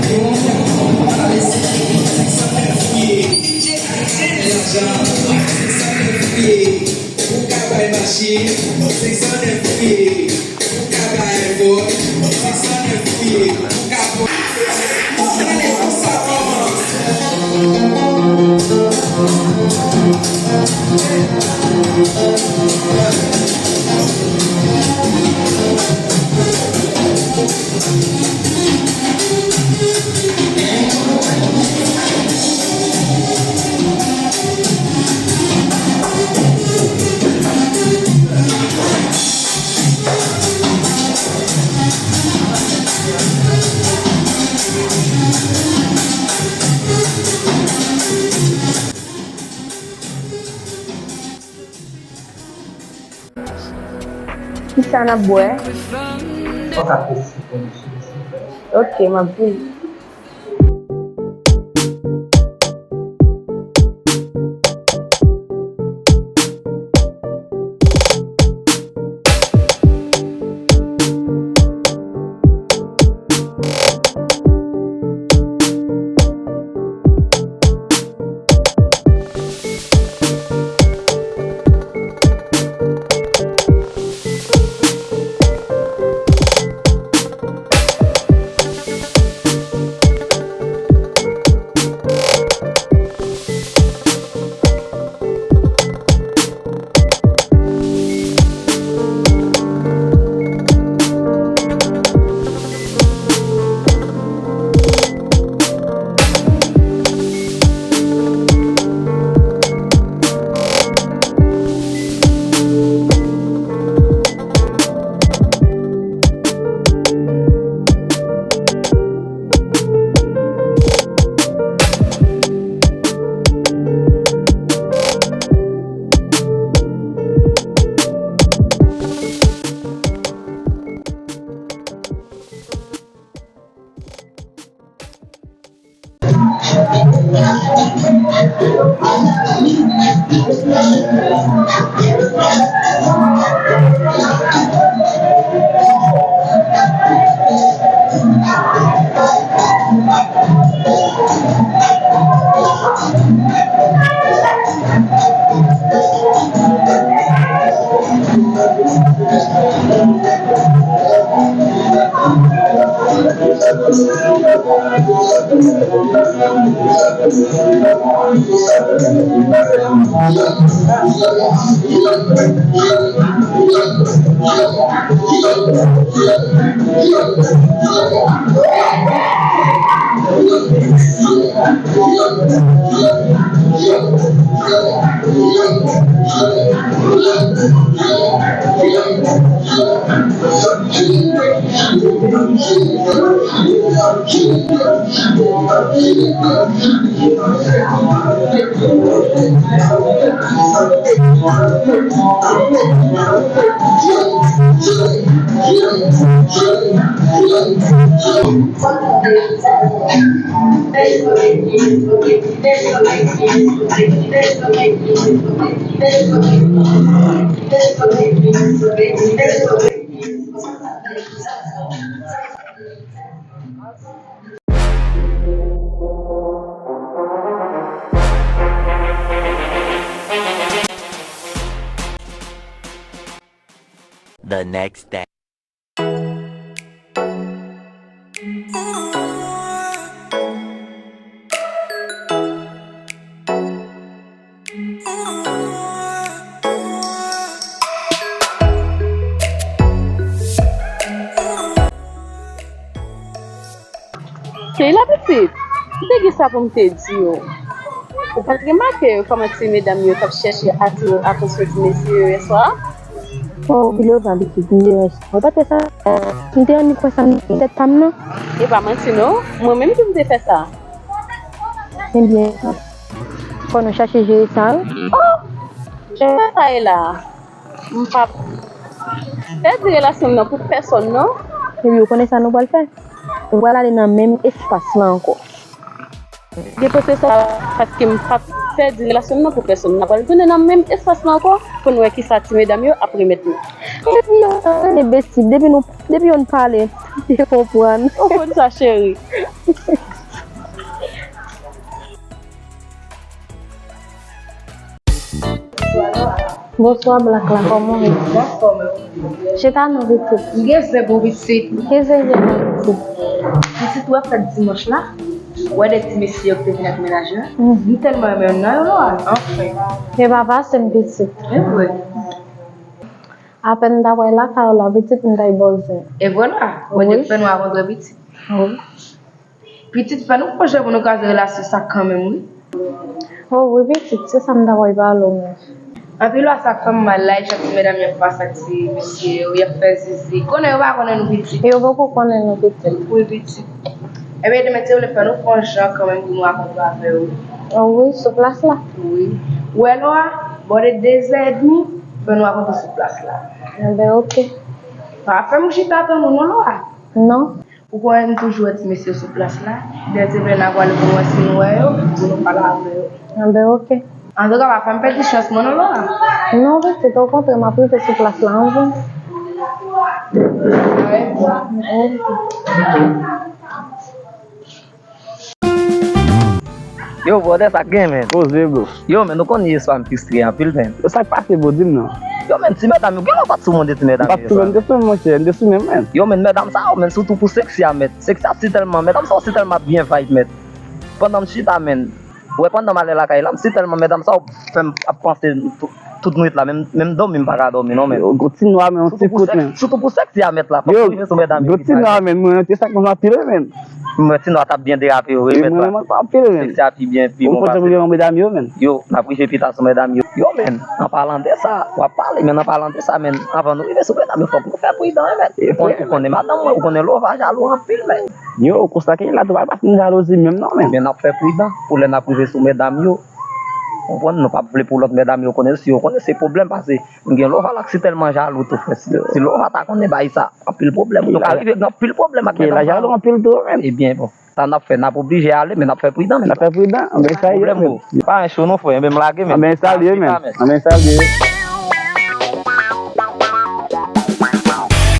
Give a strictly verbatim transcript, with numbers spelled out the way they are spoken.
Bon, analiz, senk san nèf pye. Lajan, senk san nèf pye. Ou ka bay machin, senk san nèf pye. Ou ka bay iPhone, senk san nèf pye. Ou ka pran. Ann ale konsa, kòmanse. Kisa n ap bwè? Ou ka plis sitwon, silvouplè? Ok, m ap vini. The next day. Keyla pitit, m te gen sa pou m te di w. Ou pa t remake kòman ti medam yo t ap chèche atire atansyon ti mesye yo yèswa? Oh, Vilova pitit, m te wè sa. Ou pa t wè sa? M te annik wè sa nan tèt pa m nan. E pa manti non, mwen menm ki pou te fè sa. Ebyen, fò nou chache jere sa wi. Oh! Jere sa e la. M p ap pèdi relasyon m nan pou pèsòn non. Epi ou konnen sa nou pral fè? Nou pral ale nan menm espas lan ankò. Depoze sa paske m p ap pèdi relasyon m nan pou pèsonn. N ap pral tounen nan menm espas lan ankò pou n wè kisa ti medam yo ap remèt nou. Depi yo rele besti, depi nou, depi yo n pale, yo konprann. Ou konn sa, cheri. Bonswa, Black la, kòman w ye? Anfòm. Chita non, pitit. M gen zen pou pitit. Ki zen gen nan, pitit? Pitit, ou wè fèt dimanch la? Ou wè de ti mesye yo ki te vin ak mennaj yo? Mhm. M tèlman renmen youn nan yo, Laura, anfen. E pa pase m, pitit. E vre. Apèn m t ap wè lakay ou la, pitit, m t al ba w zen. E vre la? Bondye fè nou rankontre, pitit. Wi. Pitit, fè nou pwojè pou nou kraze relasyon sa kanmenm, wi. O wi, pitit, se sa m ta voye pale w menm. Anpil lwa sa k fè m mal la, e jan ti medam yo ap pase ak ti mesye yo, y ap fè zizi. Konnen yo pa konnen nou, pitit. Yo poko konnen nou, pitit. Wi, pitit. Ebyen, demen, si w vle, fè nou fè yon jan kanmenm pou nou rakontre avè yo. O wi, sou plas la. Wi. Ou wè, Laura, bò de de zè edmi, fè nou rakontre sou plas la. Enben, oke. Pa fè m chita tann ou non, Laura. Non. Ou konnen m toujou wè ti mesye sou plas la. Lè te vle n a pwale pou n wè si nou wè yo, pou nou pale avè yo. Enben, oke. Antouka, pa fè m pèdi chans mwen non, Laura. Non, pitit, okontrè, m ap rive sou plas la anvan. Oke. Yo, brother, sa k gen, men? Poze, bro. Yo, men, nou konn yè swa m fristre anpil, men. Yo, sa k pase, bro, di m non. Yo, men, ti medam yo, gen lè w pa t sou moun de ti medam yo, sa. M pa t sou moun de sou, monchè, m te sou menm, men. Yo, men, medam sa yo, men, sitou pou seksi a, men. Seksi a si tèlman, medam sa yo si tèlman ap byen vibe, men. Pandan m chita, men. Ou wè, pandan m ale lakay la, m si tèlman medam sa yo fè m ap panse tout, tout nwit la, menm, menm dòmi m pa ka dòmi non, men. Yo, gwo ti nwa, men, yon ti kout, men. Sitou pou seksi a, men, la. Yo, gwo ti nwa, men, mwen, se sa k fè m anpil, men. M wè ti nwa t ap byen derape, wi, men, la. Mwen, mwen, anpil, men. Seksi a pi byen, pi bon pase. Ou kontan pou gen yon medam yo, men. Yo, n ap rive pita sou medam yo. Yo, men, an palan de sa, w ap pale, men an palan de sa, men, anvan nou rive sou medam yo, fòk nou fè pridan, wi, men. Ou konnen, ou konnen madanm mwen, ou konnen Lova jalou anpil, men. Yo, konsa ke la tou pa fin jalouzi menm non, men. Men n ap fè pridan pou lè n ap rive sou medam yo. Konprann, nou p ap vle pou lòt medam yo konnen, si yo konnen se pwoblèm, pase m gen Lova la k si tèlman jalou tou, frè. Si, si Lova ta konnen bagay sa, anpil pwoblèm. Nou ka rive gen anpil pwoblèm ak medam sa yo. Jalou anpil tou, men. Ebyen, bon, sa n ap fè, n ap oblije ale, men n ap fè pridan, men. N ap fè pridan, anben sa ye, frè. Pa gen cho non, frè, enben m lage, men. Anben sa l ye, men. Anben sa l ye.